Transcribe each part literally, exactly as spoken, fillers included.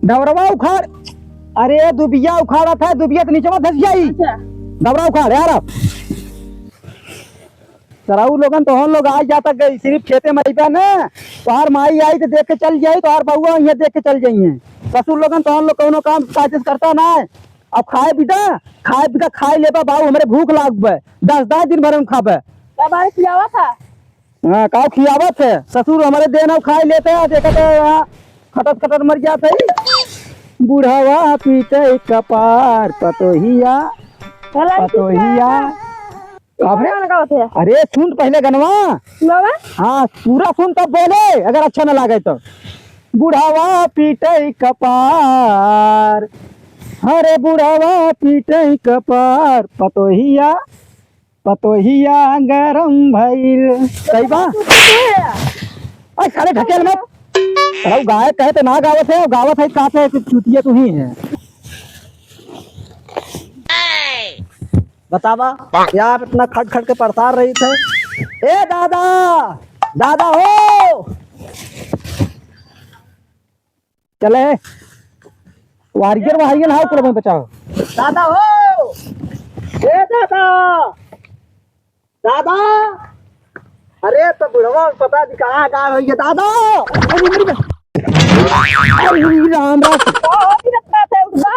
डबरवा उखाड़। अरे दुबिया उखाड़त है, दुबिया तो नीचे मत धस जाई। अच्छा। डबरा उखाड़ यार। सरऊ लोगन तोहन लोग आ जाता गई, सिर्फ खेते में अइबा न, तोहार माई आई तो देख के चल जाई, तोहार बउआ यहाँ देख के चल जाइए। ससुर लोगन तोहन लोग कौनो काम काज करता ना है। अब खाए पीता, खाए पीता, खाए लेबा बाबू, हमरे भूख लागबे, दस दस दिन भर हम खाबे। तब आए खियावा था। हाँ, काउ खियावत है? ससुर हमरे देन अउ खाए लेते हैं, देखत है यहाँ खटत खटत मर जात है। बुढ़ावा पीटे कपार, पतोहिया, भला पतोहिया। कितना का? का भे? गाना गावत है? अरे सुन पहले गनवा। बाबा? हाँ, पूरा सुन तब बोले, अगर अच्छा न लागे तो। बुढ़ावा पीटे कपार, अरे बुढ़ावा पीटे कपार, पतोहिया पतोहिया गरम भइल। सही बा? अरे साले ढकेल मत। अरे गायक कहे तो ना गावत है, गावत है, गाते है, चूतिया तू ही है। बतावा, क्या आप इतना खट खट के पड़ता रही थे? ए दादा, दादा हो। चले, वारियर वारियर हाउ कुल में बचाओ। दादा हो, ए दादा, दादा, अरे तो बुढ़वा पता नहीं कहाँ गायब हो गया दादा। अरे, अरे, अरे, राम राम।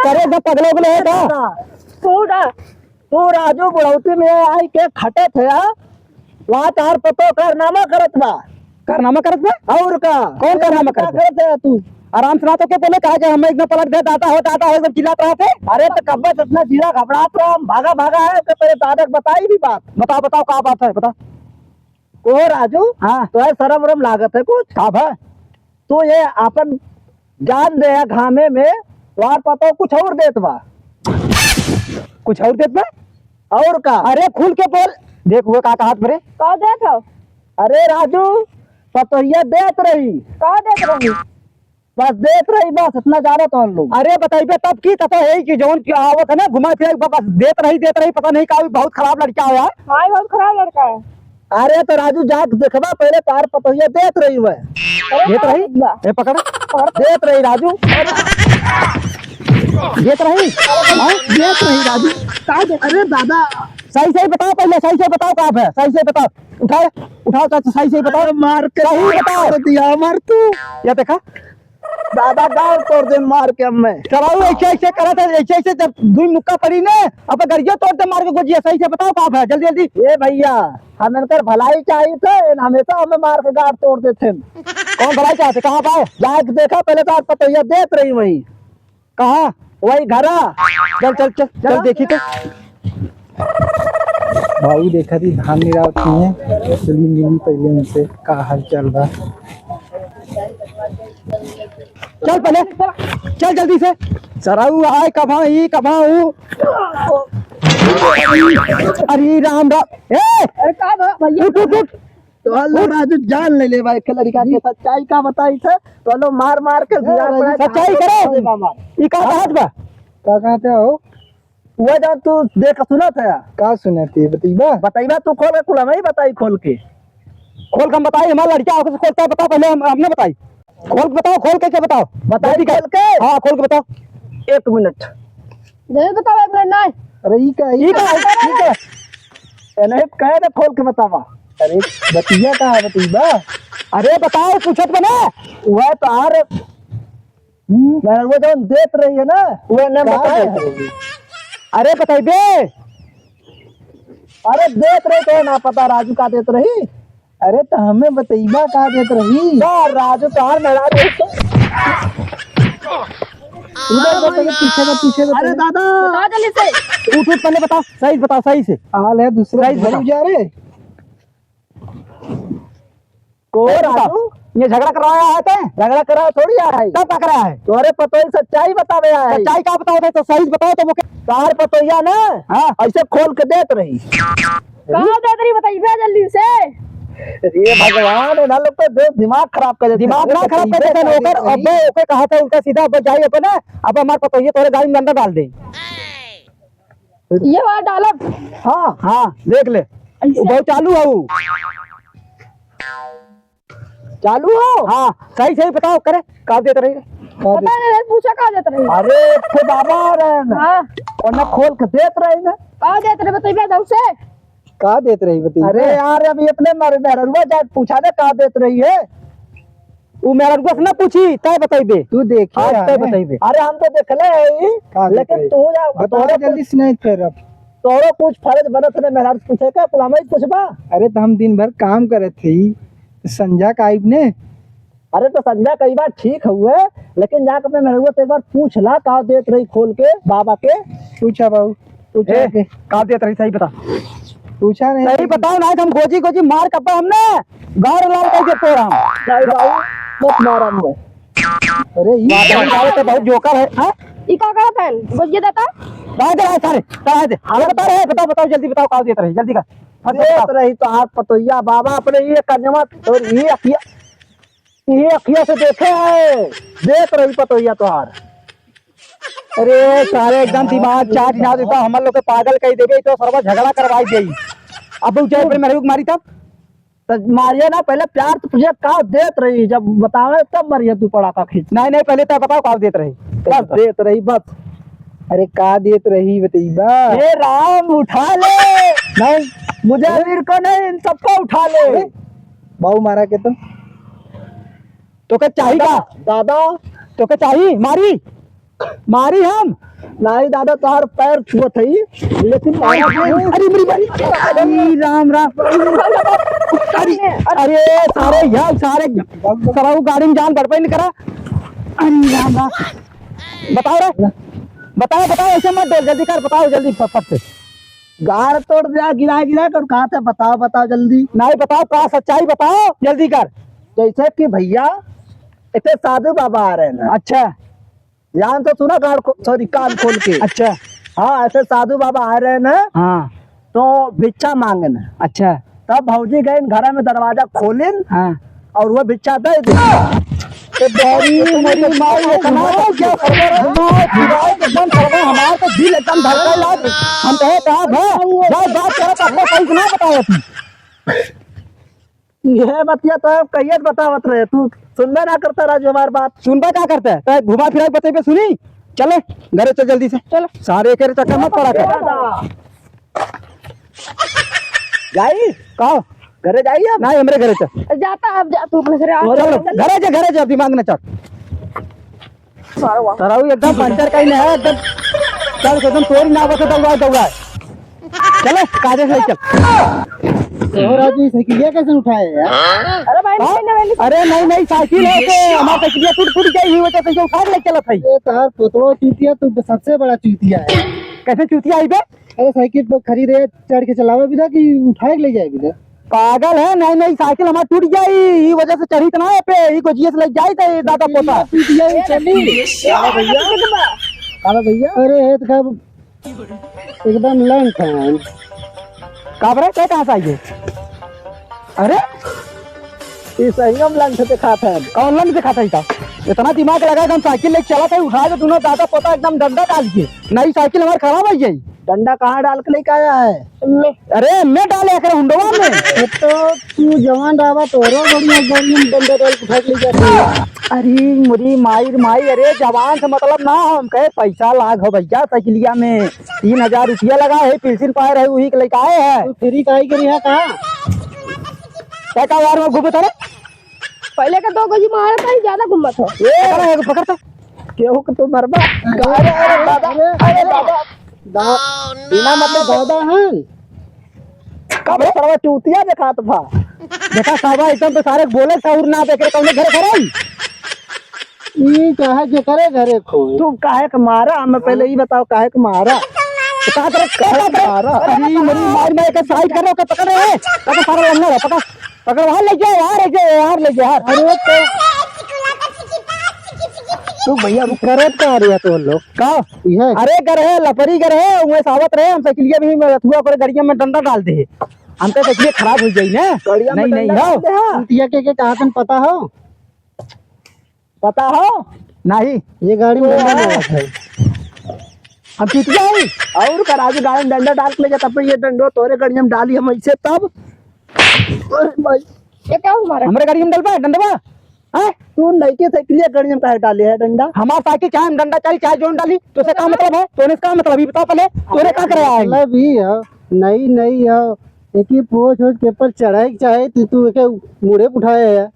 करे तो पगलो उगलो है का? दादा, तू ना, तू राजू बुढ़ौती में आई के खटत है, वहाँ तार पतो कारनामा करत बा। कारनामा करत बा? और का? कौन कारनामा करत बा? करत है तू? आराम से ना तो के बोले, कहा कि हमें एकदम पलट दे, दादा हो, दादा हो, एकदम चिल्लात रहा थे। अरे तो कब्बे से इतना जिला घबरात रहा, हम भागा भागा है, तो तेरे दादा के बताई भी बात। बताओ, बताओ, का बात है, बताओ। को राजू? हाँ। तो है शर्म वरम लागत है कुछ? का भा? तू ये आपन जान दे या घामे में, वार पतो कुछ और देत बा। कुछ और देत बा? और का? अरे खुल के बोल। देख हुए का कहत बरे? का देत हो? अरे राजू, पतोहिया देत रही। का देत रही? बस देत रही, बस इतना जाना तो हम लोग। अरे बताइबे तब की, तब तो यही कि जौन की आवत है ना, घुमा फिरा के बस देत रही, देत रही, पता नहीं का, बहुत खराब लड़का है यार। हाँ, बहुत खराब लड़का है। अरे तो राजू जाके देखबा, पहले तार पतोहिया देत रही हुए। अरे देत रही? बा। ए पकड़। देत रही राजू। देत रही? हाँ? देत रही राजू। का दे-, अरे दादा। सही सही बताओ पहले, सही सही बताओ का है? सही सही बताओ। उठाओ, उठाओ चाचा, सही सही बताओ। अरे मार के सही बताओ। तोड़ दिया, मार तू। या देखा? दादा गाल तोड़ दे मार के अब मैं। कराऊ ऐसे ऐसे करत है, ऐसे ऐसे जब दुई मुक्का पड़ी ने, अब गरियो तोड़ दे मार के गोजिया। सही से बताओ का है, जल्दी जल्दी। ए भैया, हम इनकर भलाई चाहित है, इन हमेशा हमें मार के गाल तोड़ देते हैं। कौन भलाई चाहते, कहाँ पाए? जाके देखा पहले तो आप पतोहिया देत रही वहीं। कहाँ? वही घरा। चल चल चल चल देखी तो। भाई देखा थी धान निरावत नहीं है, चली मिली पहले उनसे का हाल चाल बा। चल पहले, चल जल्दी से। सरऊ आए कब हाँ, ई कब हाँ, ऊ। अरे राम राम। ए! अरे का बा भैया? उठ, उठ, उठ। तो हल्ला राजू जान ले ले भाई, के लड़का के सच्चाई का बताई थे, तो लो मार मार के ए, दिया भाई, पड़ा। सच्चाई करे। अरे मामा। ई का कहत बा? का कहते हो? वो जौन तू देख सुनत है। का सुनत है, बतइबा? बतइबा तू खोल के, कुल हम ही बताई खोल के। खोल के हम बताई, हमारा लड़का होके खोलता है, बताओ पहले हम, हमने बताई। खोल के बताओ, खोल के, के बताओ। बताई जल्दी कर। खोल के? हाँ, खोल के बताओ। एक मिनट। जल्दी बताओ, एक मिनट नहीं। अरे, ई का, ई ई का, का? ई का? ए, नहीं, कहे तो खोल के बतावा। अरे, बतिया का है, बतइबा? अरे, बताओ, पूछत बने। वह तो आ रे। हम्म। मैं वो जौन देत रही है ना, वो ने का बताए। देत रही? अरे बताई दे। अरे देत रही तो ना पता राजू का देत रही। अरे तो हमें बतइबा का देत रही। का राजू तोहार मेहरारू है तो? उधर बता, पीछे का, पीछे का। अरे दादा। बताओ जल्दी से। उठ, उठ, पहले बताओ, सही से बताओ, सही से। हाल है दूसरे सही से घर बताओ। जा रे। को ए, बताओ, राजू? ये झगड़ा करवाया है तैं? झगड़ा करा थोड़ी आ है। तब का करा है? तोरे पतोई सच्चाई बतावे आए। सच्चाई का बताओ थे? तो सही बताओ तो मुके। तार पतोइया ना, हाँ। ऐसे खोल के देत रही। कहाँ देत रही बताइबे जल्दी से। अरे भगवान, इन्हा लोग तो दे-, दिमाग खराब कर देते हैं। दिमाग ना खराब कर देते हैं, ओकर, अबे ओके कहा था उल्टा सीधा, अब जाई अपन, अब हमार पतोइया तोरे गाड़ी में गंदा डाल दे। ये वाला डालब। हाँ, हाँ, देख ले। ऐसे। वो बहुत चालू है वो। चालू हो? हाँ, सही सही बताओ, करे, का देत रही? का पता देत? नहीं, पूछा का देत रही? अरे, एक ठे बाबा रहे ना, हाँ। ओने खोल के देत रही ना। का देत रहे, बतइबे दऊ से? का देत रही, बतइबे? अरे यार, अभी अपने मेहर-, मेहररुआ जाके पूछा दे, का देत रही है? उ मेहररुआ से ना पूछी, तय बतइबे। तू देखे आज है तय ना? बतइबे। अरे, हम तो देखले है ही, का देत लेकिन रही? तू जा, बताओ तोहरे जल्दी कुछ, से, नहीं फिर अब। तोहरो कुछ फर्ज बनत है मेहरारू से पूछे का, कुल हमही पूछबा? अरे, तो हम दिन भर काम करत हई, तो संझा का आइब ने। अरे, तो संझा कई बार ठीक हुए, लेकिन जाके अपने मेहररुआ से एक बार पूछ ला, का देत रही खोल के बाबा के। पूछा बाबू, पूछा ए, के। का देत रही, सही बता। पूछा नहीं। सही बताओ, नहीं तो हम गोजी गोजी मार कब्बा हमने गाड़ लाल कह के तोड़ा हम। नहीं बाबू, मत मारा मुझे। अरे, ई बाबा, बाबा तो बहुत जोकर है, हाँ? ई का करत हन? गोजिया देता? कहाँ दे रहा है सारे? कहाँ दे? हाँ, बता रहे हैं, बताओ, बताओ, जल्दी बताओ, का देत रही, जल्दी कर। हाँ, देत बताओ। रही तो हाथ पतोहिया बाबा अपने ये कन्या और ये अखिया ये अखिया से देखे है, देत रही पतोहिया तोहार। अरे सारे एकदम दिमाग चाट ना देता, हमर लोग के पागल कइ देबे, तो सरवा झगड़ा करवाई देई। अब उ जाए पर मेरे को मारी तब? तो मारिए ना, पहले प्यार से पूछे का देत रही, जब बतावे तब मारिए तू पड़ाका खींच। नहीं, नहीं, पहले तो बताओ का देत रही। बस देत रही, बस। अरे का देत रही बतइबा? हे राम, उठा ले। नहीं। मुझे अमीर को नहीं, इन सबको उठा ले। अरे, बाऊ मारा के तो। तोके चाही का? दादा। तोके चाही? मारी? मारी हम? नाही दादा, तोहार पैर छुअत हई, लेकिन मारा नहीं। अरे मेरी मारी। अरे राम राम। अरे, अरे सारे यार, सारे सरऊ गाड़ी में जान गड़बड़ नहीं करा। अरे राम राम। बताओ रे, बताओ, बताओ, ऐसे मत डर, जल्दी कर, बताओ जल्दी फट फट से। गाड़ तोड़ दिया, गिरा गिरा कर कहा था, बताओ, बताओ जल्दी। नहीं बताओ, का सच्चाई बताओ, जल्दी कर। जैसे कि भैया, इतने साधु बाबा आ रहे हैं ना। अच्छा। ध्यान से सुना, गाड़ खो-, सॉरी, कान खोल के। अच्छा। हाँ, ऐसे साधु बाबा आ रहे हैं ना। हाँ। तो भिक्षा मांगन। अच्छा। तब भौजी गइन घर में, दरवाजा खोलिन। हाँ। और वो भिक्षा दे दे। तो बड़ी मेरी माँ, ये कहाँ से क्या खबर है? माँ, चिल्लाए एकदम करबो, हमार तो दिल एकदम धड़कन लाग। हम कहे, "का भा? जाओ, बात करो, तो अपने सही से ना बताओ तू।" ये बतिया तो हम कहिए बतावत रहे, तू सुनबे ना करता राजू हमार बात। सुनबे का करता है? तो घुमा फिरा के बतइबे सुनी। चले, घरे चल जल्दी से। चलो। सारे के चक्कर मत पड़ा कर। जाई? का? घरे जाई अब? नहीं, हमरे घरे चल। जाता, अब जा तू अपने घरे, आ। चलो, घरे जा, घरे जा, दिमाग न चल। सरऊ एकदम पंचर कहीं नहीं है, एकदम चल, एकदम तोरी ना बसे, दौड़ा, दौड़ा। चले, कायदे से चल। तो राजू, ई साइकिलिया कैसे उठाए यार? अरे भाई, हाँ? नहीं, नहीं, अरे नहीं, नहीं, साइकिल है, तो हमार साइकिलिया टूट, टूट गई, ई वजह से ये उठा के ले चलत है। ये तोहार पोतवा चूतिया, तू सबसे बड़ा चूतिया है। कैसे चूतिया है बे? अरे साइकिल पर खड़ी रहे, चढ़ के चलावे बिना कि उठाए के ले जाए बिना? पागल है, नहीं, नहीं, साइकिल हमार टूट जाई, ई वजह से चढ़ी त ना है पे, ई को जीएस लग जाई त दादा पोता। टूट जाई, चली। अरे भैया। अरे भैया। अरे हे तो का एकदम लंठ है। का बरे, के कहाँ से आई है? अरे, ई सही हम लंठ दिखात है। कौन लंठ दिखात है का? इतना दिमाग लगा के हम साइकिल लेके चलत है, उठा के दोनों दादा पोता एकदम डंडा डाल के। नई साइकिल हमार खराब हो जाई। डंडा कहाँ डाल के लेके आया है? अरे, मैं डाले एकरे हुंडवा में। ए तो तू जवान रहबा, तोरो बढ़िया गाड़ी में डंडा डाल के उठा के ले जाते। अरे, मुरी माई रे माई, अरे, जवान से मतलब ना, हम कहे पैसा लाग हो भैया, साइकिलिया में तीन हजार रुपया लगा है, पेंशन पाए रहे, वही के लेके आए हैं। तू फ्री काहे के रिहा का? क्या का यार, मैं घूमे थारे? पहले का दो गजी मारत है, ज्यादा घूमत हो। ए, पकड़, एगो पकड़ तो। केहू के तो मरबा। अरे, अरे, दादा, अरे, दादा। दा-, बिना मतलब दादा हैं। का बे? सरवा चूतिया देखात बा। देखा साहबा, एकदम तो सारे बोले सहूर ना देखे, कौने घरे घरे आई? ई काहे के करे घरे खोए? तू काहे के मारा? हमें पहले ई बताओ, काहे के मारा? तो का करे, का करे? मारा। अरे, मरी मार, मैं एक साइड कर रहा हूँ, पकड़ रहे हैं। पकड़, सारा लंगड़ है, पकड़। पकड़, वहाँ ले जाओ यार, एक जगह यार, ले जाओ यार। अरे तो तू भैया रुक, करत का रहे तो लोग? का? ये है। अरे घर है, लपरी घर है, वहीं सावत रहे, हम साइकिलिया भी में रथुआ पर गड़िया में डंडा डाल दे। हम तो साइकिलिया खराब हो जाई ना। गड़िया में नहीं, नहीं, डंडा हो। डाल दे, हाँ। चूतिया के, के कहा तन पता हो? पता हो? नहीं। ये गाड़ी में डंडा डाल है। हम चूतिया है। और का राजू गाड़ी में डंडा डाल के ले जाता, पर ये डंडो तोरे गड़िया में डाली हम ऐसे तब। अरे भाई। ये का हुआ हमारा? हमरे गाड़ी में डलबा, डंडवा? हैं? तू नइके साइकिलिया गाड़ी में काहे डाले है डंडा? हमार साइकिल चाहे हम डंडा चाहे, चाहे जोन डाली, तोसे का मतलब है? तोने से का मतलब? ये बताओ पहले, तोने का करे आए? मतलब ई है, नई, नई है, एकी पोछ ओछ के पर चढ़ाई के चाहे, तू, तू एके मुड़े उठाए है।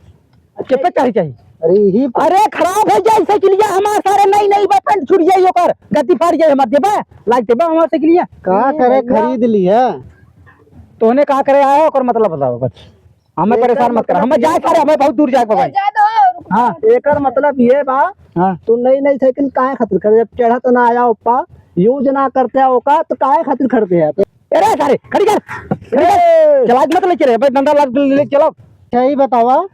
के पे चढ़ी चाही? अरे, यही पे। अरे, खराब होइ जाई साइकिलिया हमार, सारे नई नई बा, पेंट छूट जाई ओकर, गद्दी फाड़ जाई हमार, देबा? लाग देबा हमार साइकिलिया? का करे, खरीद लिया। तोहने का करे आया, ओकर मतलब बताओ बस। हमें परेशान मत कर, हमें जाए सारे, हमें बहुत दूर जाए के बा भाई। जा दो, रुको। हाँ। एकर मतलब ये बा, हाँ। तू नई नई साइकिल काहे खातिर खरीदे? जब चढ़त ना आया ऊपर, यूज ना करते ओका, तो काहे खातिर खरीदे है? अरे सारे, खड़ी कर, खड़ी कर। ए! चला के मत लेके रे, भाई डंडा लाग ले चलो। अच्छा, ई बतावा,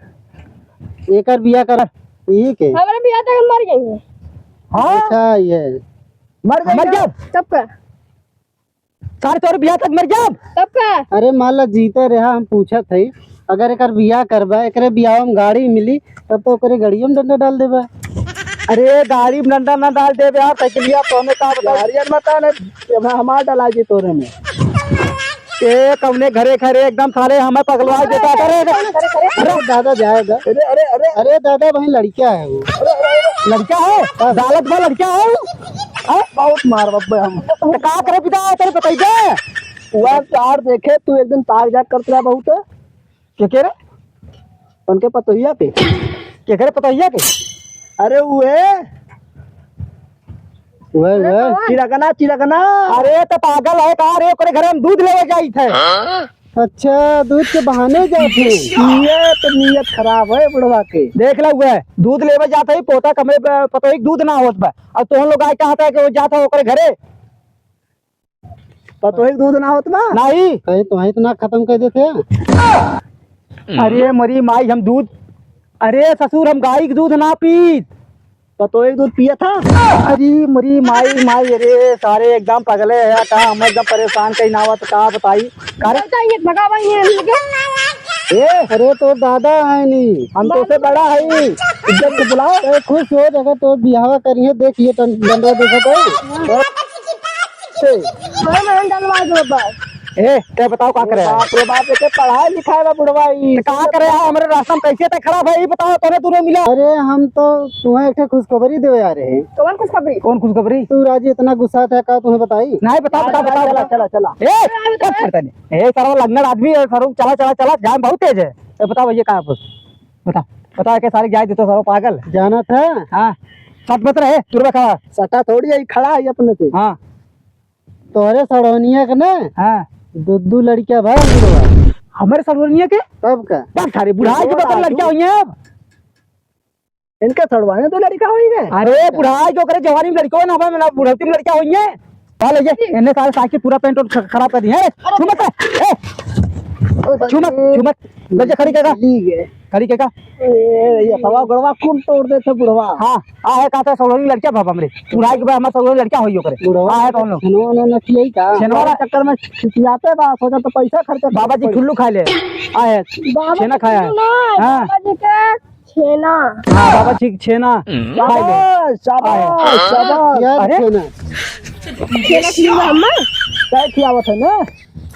एकर बिया कर, ई के? हमरे बिया तक मर गई है। हाँ? अच्छा, ये। मर गई मर ना? गया? तब का? सारे तोरे बिया तक मर गया? तब का? अरे मान ला जीते रहा, हम पूछत हई, अगर एकर बियाह करबा, एकरे बियाह में गाड़ी मिली, तब तो ओकरे गाड़ियों में डंडा डाल देबा। अरे, गाड़ी में डंडा ना डाल देबे यार, साइकिलिया तोने का बता? गाड़ियन में तो ने, हमार डला जी तोरे में। ए, कौने घरे घरे एकदम साले हमें पगलवा देता करे। अरे दादा जाएगा। अरे, अरे, अरे। अरे दादा, वही लड़का है वो। लड़का है? हाँ। दालत में लड़का है? हाँ? बहुत मार बब्बे हम। तो का करे पिता, तेरे बताइबे? वह चार देखे, तू एक दिन ताक जाक करत रहा बहुत। के, के रे? उनके पतोहिया के। के, के रे पतोहिया के? अरे उहे। उहे, उहे। चिरगना, चिरगना। अरे तो पागल है का रे? ओकरे घरे हम दूध लेवे जाइत है। अच्छा, दूध के बहाने जात है। ये तो नीयत खराब है बुढ़वा के। देख ला उहे, दूध लेवे जात है, पोता कमरे प-, पतोही के दूध ना होत बा। और तोहन लोग आए कहत है कि वो जात है ओकरे घरे। पतोही के दूध ना होत बा? नहीं। कहीं तो वहीं तो ना खत्म कर देते हैं। अरे मरी माई, हम दूध, अरे ससुर, हम गाय के दूध ना पीत। पतोही के दूध पिया था? अरे मरी माई, माई, अरे सारे एकदम पगले है का, हम एकदम परेशान कहीं ना आवत, का बताई? का रे? बताइए, भगा भाई, ये हम लोग। ए, अरे तो दादा है नी। हम तो से बड़ा है, इज्जत से बुलाओ। ए, खुश हो, अगर तो बियाह करिए, देखिए, डंडा देखा तो। ए, ते बताओ का करे? बाप रे बाप, एके पढ़ाई लिखाई बा बुढ़वा ई। ते का करे? हमरे रास्ता में कैसे ते खड़ा भाई, ई बताओ, तोने तूने मिला। अरे हम तो तुम्हें एक ठे खुशखबरी देवे आ रहे हैं। कौन खुशखबरी? कौन खुशखबरी? तू राजी इतना गुस्सा था का, तुम्हें बताई? नहीं, बताओ, बताओ, बताओ, चला, बताओ। चला, चला। ए, कब करता नहीं? ए, सारा लंगड़ आदमी है, सारा चला, चला, चला, जाम बहुत तेज है। ए, बताओ भैया, कहाँ पर? बता, बता के सारे जाए देतो, सारा पागल। जाना था? हाँ, सट मत रहे, तू रखा। सटा थोड़ी है, खड़ा है अपने से। हाँ। तोहरे सड़वनिया के ना, हाँ। दू दू लड़किया भा बुढ़वा। हमरे सड़वनिया के? तब का? बस सारे बुढ़ाई के बता लड़किया हुई हैं अब। इनका सड़वाने तो लड़का हुई है। अरे बुढ़ाई के ओकरे जवानी में लड़का ना, हमें बुढ़ौती में लड़का हुई है। पा ले ये, इन्हें सारे साइकिल पूरा पेंट और ख-, खराब कर दिया है। छू मत, ए, छू मत, छू मत। ले जा खड़ी के का? ठीक है। खड़ी के का? ए, ये सवा गड़वा कुल तोड़ देते बुढ़वा। हाँ, आ है कहते सौरंगी लड़किया बाबा हमरे। बुढ़ाई के बाद हमारा सौरंगी लड़किया होई ओकरे। बुढ़वा आ है तो हम लोग। छेनवा ना, ना खियाई का? छेनवा वाला चक्कर में खिसियाते बा, सोचा तो पैसा खर्चा बाबा जी खिल्लू खा ले। आ है। बाबा छेना खाया है। खिल्लू ना, हाँ। बाबा जी के छेना। हाँ, बाबा जी के छेना। खा ले। शाबाश, शाबाश, शाबाश। यार अरे? छेना। छेना खिल्लू हम्मा? क्या खियावत है ना?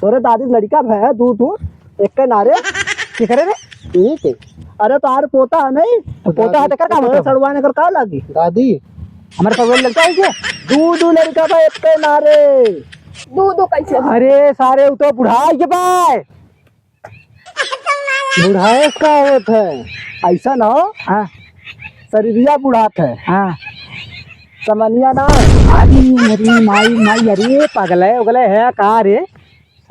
तोरे दादी लड़का भय है, दू दू, एक के नारे। के करे रे? ठीक है। अरे तो आर पोता है नहीं? तो पोता है तो कर का तोरे मतलब? सड़वाने कर का लागी? दादी। हमारे सड़वाने लड़का है क्या? दू दू लड़का बा एक के नारे। दू दू कैसे? अरे सारे, वो तो बुढ़ाई के बा। बुढ़ाएस का होत है? ऐसा ना हो। हाँ। शरीरिया बुढ़ात है। हाँ। समनिया ना। अरे, अरे, माई, माई, अरे, पगले, उगले है का रे?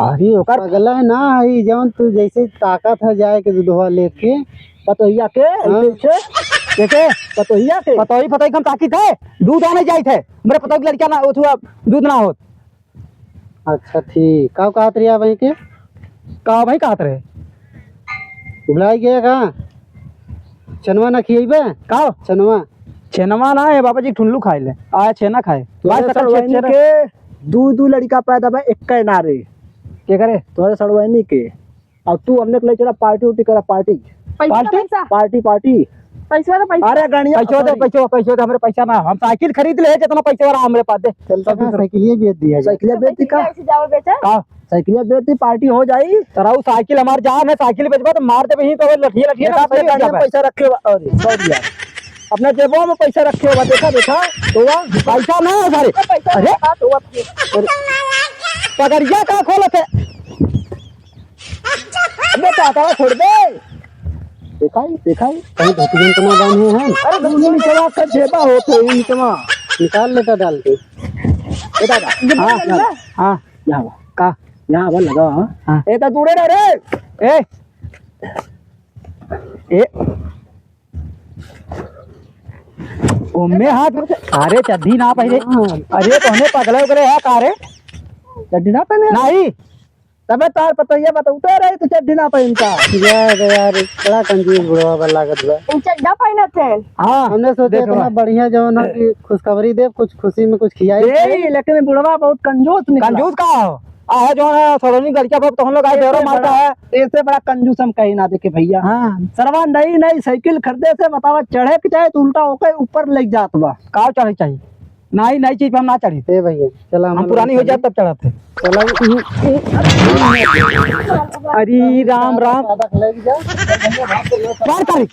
अरे, ओकर पगले ना है, जौन तू जैसे ताकत है जाए के दूधवा लेके। पतोहिया के, हाँ। ऐसे, ऐसे? देखे? पतोहिया के? पतोही, पतोही कम ताकत है, दूध आने जाइत है। मेरे पतोही के लड़का ना, वो थुआ दूध ना होत। अच्छा, ठीक। का कहत रही आप वहीं के? का भाई कहत रहे? भुलाई गया का? छेनवा ना खियैबे? का? छेनवा। छेनवा ना है बाबा जी, ठुल्लू खाए ले। आ, छेना खाए। तोरे भाई, सकल सड़वाइन छे-, छेना। के दू, दू लड़का पैदा बा, एक के नारे। के करे? तोरे सड़वाइनी के। अब तू हमने के ले चला पार्टी उर्टी करा, पार्टी। पैसा पार्टी? पैसा। पार्टी, पार्टी। पैसा तो पैसा। अरे गणिया पैसा तो, sorry। पैसा, पैसा तो हमरे पैसा ना, हम साइकिल खरीद ले, जितना पैसा वाला हमरे पास दे। चल तो साइकिलिया बेच दिया जाए। साइकिलिया बेच दी का? ऐसे जाओ बेचा। का? साइकिलिया बेच दी, पार्टी हो जाई। तोरा उ साइकिल हमार जान है, साइकिल बेचबा तो मार देबे ही, तो लठिया, लठिया ना, देखा, सही अपने हो जाबे। पैसा रखे हुआ, अरे, sorry यार। अपने जेबो में पैसा रखे हुआ, देखा, देखा, तो हुआ। पैसा ना है सारे। पैसा अरे। रखा तो हुआ। अरे। पगड़िया का खोलत है? अबे, काका, छोड़ दे। देखा ही, देखा ही। कहीं धोतियन तो ना बांधे हैं? अरे, धोतियन के बाद का जेबा होते हैं, इनके वहाँ। निकाल लेता डाल के। ए दादा, हाँ, हाँ, हाँ। यहाँ आवा। का? यहाँ आवा, लगा, हाँ। हाँ। ए, तो दूरे ना रे। ए, ए, ओमे हाथ, अरे चड्ढी ना पहिरे। हाँ। अरे तोहने पगले उगले है का रे? चड्ढी ना पहने? नहीं। तबे तार पतैया बतौते रही तो चड्ढी ना पहनता। यार, यार, बड़ा कंजूस बुढ़वा बा लागत बा। इन चड्ढा पहनत है। हाँ, हमने सोचे देखो इतना भाई। बढ़िया जौन है कि खुशखबरी दे, कुछ खुशी में कुछ खियाई दे, खाई। लेकिन बुढ़वा बहुत कंजूस निकला। कंजूस का हो? आ है जौन है सलोनी गड़िया पर तोहन लोग आए ऐसे बेवरा मारता बड़ा, है। ऐसे बड़ा कंजूस हम कहीं ना देखे भैया। हाँ। सरवा नई नई साइकिल खरीदे से बतावा, चढ़े के चाहे तो उल्टा होके ऊपर ले जात बा। का चढ़े चाहिए? नहीं, नई चीज पर हम ना चढ़ी। ए भैया, चला हम हम पुरानी हो जाए तब चढ़ाते। चला। अरे राम राम। मार तारी।